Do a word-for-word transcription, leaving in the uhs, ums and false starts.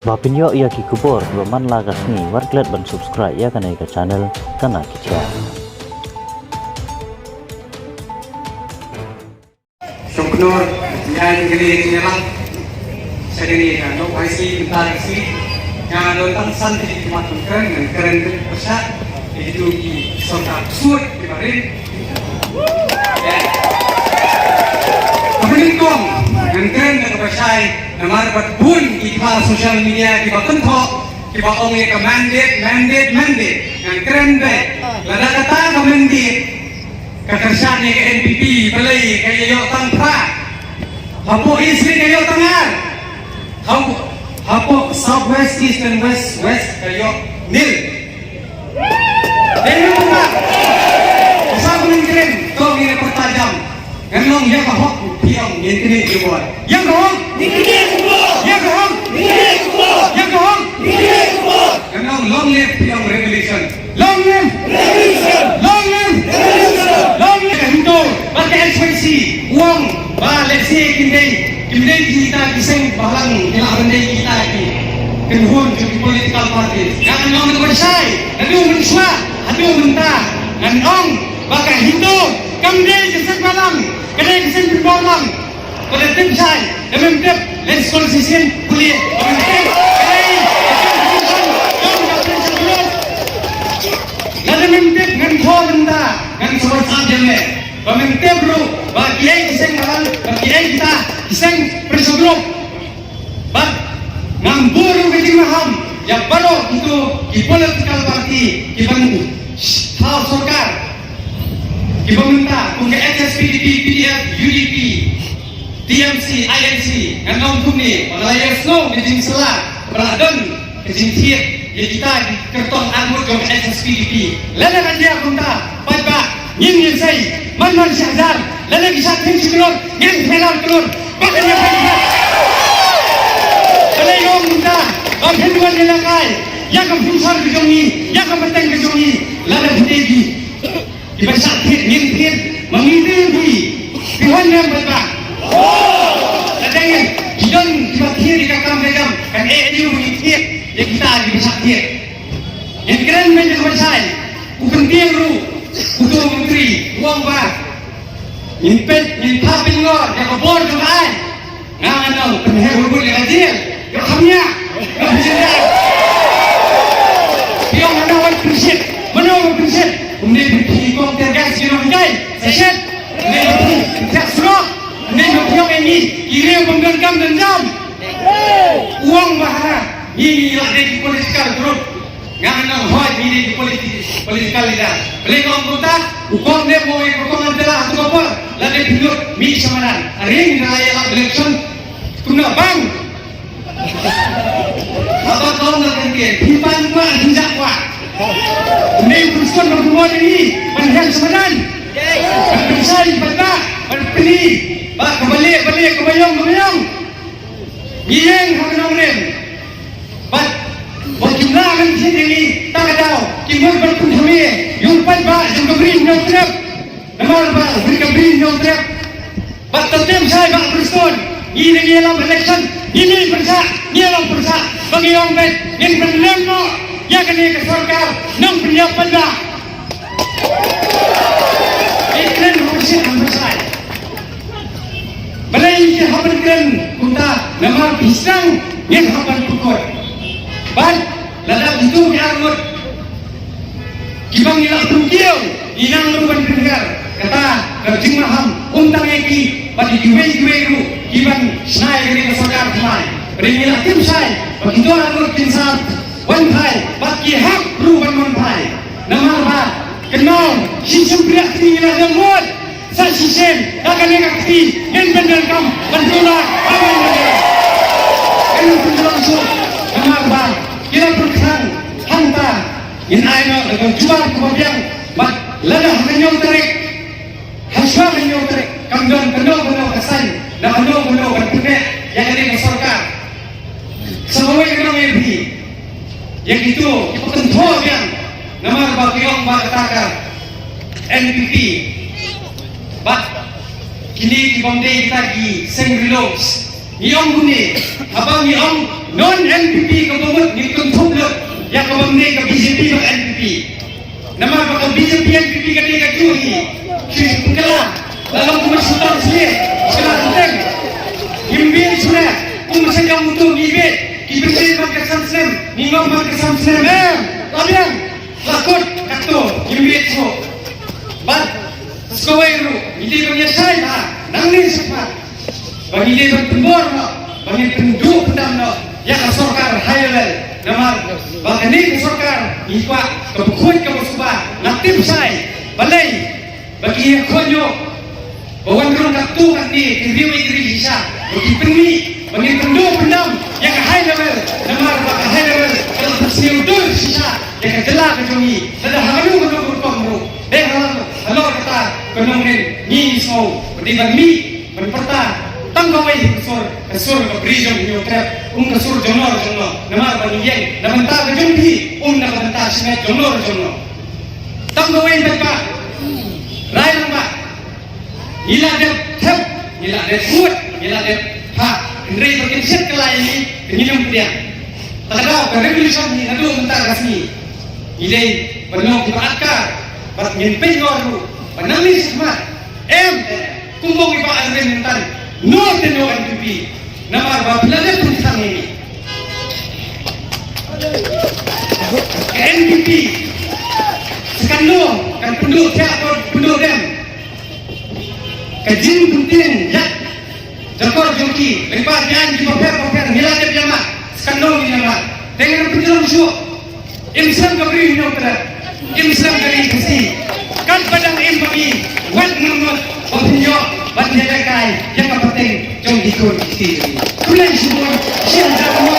Ba pynïoh ïa ki khubor kiba man la ka sngi, wat klet ban subscribe ïa kane ka channel Kana Ki Jia. Shongknor, ïa kane ka ïalang. Sa kane ka Nohphaisngi mynta ka sngi. Nga don tang san tylli ki mat ban kren, ngan kren beit pyrshah ïa kitu ki sorkar ksuid kiba rit. Ka pynlong ngan kren da kaba shai namar bad bun ki ha social media kiba kynthoh, kiba ong ïa ka mandate, mandate, mandate. Ngan kren beit, lada kata ka mandate ka kyrshan ïa ka N P P, balei ka ïoh tang phra? Hapoh East Ri ka ïoh tang ar. Hapoh, hapoh South West, East and West, West ka ïoh nil. Dei ne em? Sa ban kren, to ngin ïa pyrta jam. Ngan ong ïa ka hok phi ong ngin kynnoh ïa ka bor. Ïa ka hok. Ïa ka hok. Ïa ka hok. Ngan ong long live phi ong revolution. Long live. Long live. Long live. Ka HITO bad ka H Y C u ong ba lehse kim dei, kim dei kita ki seng bhalang ki la ban dei kita ki kynhun jong ki political parties. Ngan ong da kaba shai, naduh mynshuwa haduh mynta ngan ong ba ka HITO kam dei ka seng bhalang, ka dei ka seng pynbor lang. Ko da tip shai, da mem tip, let's call session, pule, da mem tip, hey, lada mem tip ngan khot mynta, ngan sa WhatsApp ïa me. Ba mem tip ruh ba kiei ki seng bhalang, ba kiei kita ki seng pressure group. Bad ngam bun ruh ka jingmaham ïa baroh kito ki political party kiban thaw sorkar, kiba mynta kum ka H S P D P, P D F, U D P, T M C, I N C, ngan ong kumne, ba la ïa sngew ka jingsylla ba la don ka jingthied ïa kita ki kyrtong arngut jong ka H S P D P. Lada ka jia kumta, paidbah, ngin ïa sei, man man shi hajar, lada ki shad phew shi klur, ngin pynlong klur. Ba ka ïa pynlong. Balei ong kumta? Ba phin wan ïalehkai ïa ka pynshar ka jong ngi, ïa ka pateng ka jong ngi. Lada phi dei ki kiba shah thied, ngin thied, ma ngi dei phi, phi wan ne em paidbah? Lada ngi, ki don kiba thied ïa ka kam ka jam, kan eh ïa u ngi thied ïa kita kiba shah thied. Ngin kren beit ïa kaba shai, u kyntien ruh uto u myntri u ong ba ngin peit, ngin phah pynngor ïa ka bor jong ka aiñ. Nga nga nang pynheh hurmut ïa ka jel. Ïa ka kham ïa. Ïa ka jel. Ïa nga nang wan pynshit. Mano wan pynshit? Kumne pynphi kong tear gas ki nong jai. Sa shit. Kumne pynphi pynthak surok. Kumne pynphi ong ïa ngi ki riew bym donkam donkam. U ong ba hana ngi ngi ïa dei ki political group. Nga nga nang hoi ngi dei ki politi-, political leader. Balei nga ong kumta? U kong ne mo ïa ka kong Angela ha tu ka por. Lada phi lut mih sha madan. Are ngi la ïa lap election. Kumno bang? Haba kong na kan ke, phi pan kwah, phi jak kwah. Kumne u Prestone ban kumno ïa ngi, ban heh sha madan. Ban pynshai, ban bah, ban pyni. Bah, kaba leh, ba leh, kaba ïong, kaba ïong. Ngi ïeng ha ka nongrim. Bad wat jumlah ngan thied ïa ngi, ta ka daw ki mut ban pynthame ïa u paidbah jong ka Bri Hynñiewtrep. Namar ba u Bri ka Bri Hynñiewtrep. Bad to tip shai Bah Prestone, ngi dang ïalap election, ngi ngi pyrshah, ngi ïalap pyrshah ba ngi ong beit ngin pynlong noh ïa kane ka sorkar nongpynïap paidbah. Ngi kren ruh shit ha pyrshah. Balei ngi hap ban kren kumta? Namar phi sdang ngin hap ban pynkut. Bad lada kito ki arngut kiba ngi la pynkiew, ngi nang ruh ban pynker. Kata ka jingmaham ym tang ïa ki, bad ïa kiwei kiwei ruh kiban shna ïa kane ka sorkar thymmai. Balei ngi la tip shai ba kito arngut kin sa wan phai, bad ki hap ruh ban wan phai. Namar ba kynmaw, shisien pyrshah kti ngi la dang mut. Sa shisien, da kane ka kti, ngin pyndonkam ban pura, ban pura. Ngin pyndonkam shuh, namar ba ki la pyrkhat hangta, ngin ai noh da ka jubab kaba biang, bad lada ha ka hynñiew tarik, ha shuwa ka hynñiew tarik, kam don kano kano ka saiñ, na kano kano ban pynneh ïa kane ka sorkar. Sa kawei ka nong ïa phi, ïa kito kiba kynthoh biang, namar ba ki ong ba kata ka N P P bad kine ki bym dei kita ki seng ri lum. Ngi ong kumne, haba ngi ong non NPP kaba mut ngi kynthup lut ïa kaba mynne ka BJP bad NPP. Namar ba ka BJP NPP ka dei ka juh hi. Ki pynkylla. La long kumba shu tang syiar. Shu la teng. Ngim bieit shuh. Kumba sha ka mutu ngi bieit. Ki pynbieit man ka san snem. Ngi ngop man ka san snem. Em. La biang. La kut. Katto. Ngim bieit shuh. Bad sa kawei ruh ngi dei ban ïa shai bha nangne shakhmat. Ba ngi dei ban pynbor noh, ba ngin pynduh pyndam noh ïa ka sorkar high level. Namar ba kane ka sorkar ngi kwah kaba khuid kaba suba, nga tip shai balei ba ki ïa khuid noh. Ba wan rung katto katne ki riew ki ri shisha ba ki pynmih ba ngin pynduh pyndam ïa ka high level. Namar ba ka high level ka la pynsniew dur shisha ïa ka jylla ka jong ngi. Lada ha kano kano ka rukom ruh, dei halor halor kata ka nongrim, ngi ngi sngew ba dei ban mih ban pyrta tang kawei ka sur, ka sur ka Bri jong Hynñiewtrep, um ka sur jong no jong no. Namar ba ngi ïeng na bynta ka jong phi, um na ka bynta shimet jong no jong no. Tang kawei bad ba rai lang ba ngi la dep thep, ngi la dep khuid, ngi la dep phah. Hynrei ba kin shet kylla ïa ngi, te ngin ym pdiang. Ta ka daw ka revolution hi naduh mynta ka sngi. Ngi dei ban long kiba atkar bad ngin peit noh ruh ba nangne shakhmat. Em, kumba u Bah Arvind Kharlington, no te no NPP. Namar ba phi la dep pynthang ïa ngi. Ka NPP sa kano kan pynduh thiah, kan pynduh dem. Ka jingpyntieng ïa ka jakor jong ki lyngba ki aiñ kiba pher ba pher, ngi la dep ïa mad, sa kano ngin ïa mad. Te ngan pynjulung shuh. Im slem ka Bri Hynñiewtrep, im slem ka Ri Khasi. Katba dang im ba ngi, wat nang mut ba phin ïoh ban ïalehkai ïa ka pateng jong ki khun ki kti. Khublei shibun, shisien jar mo.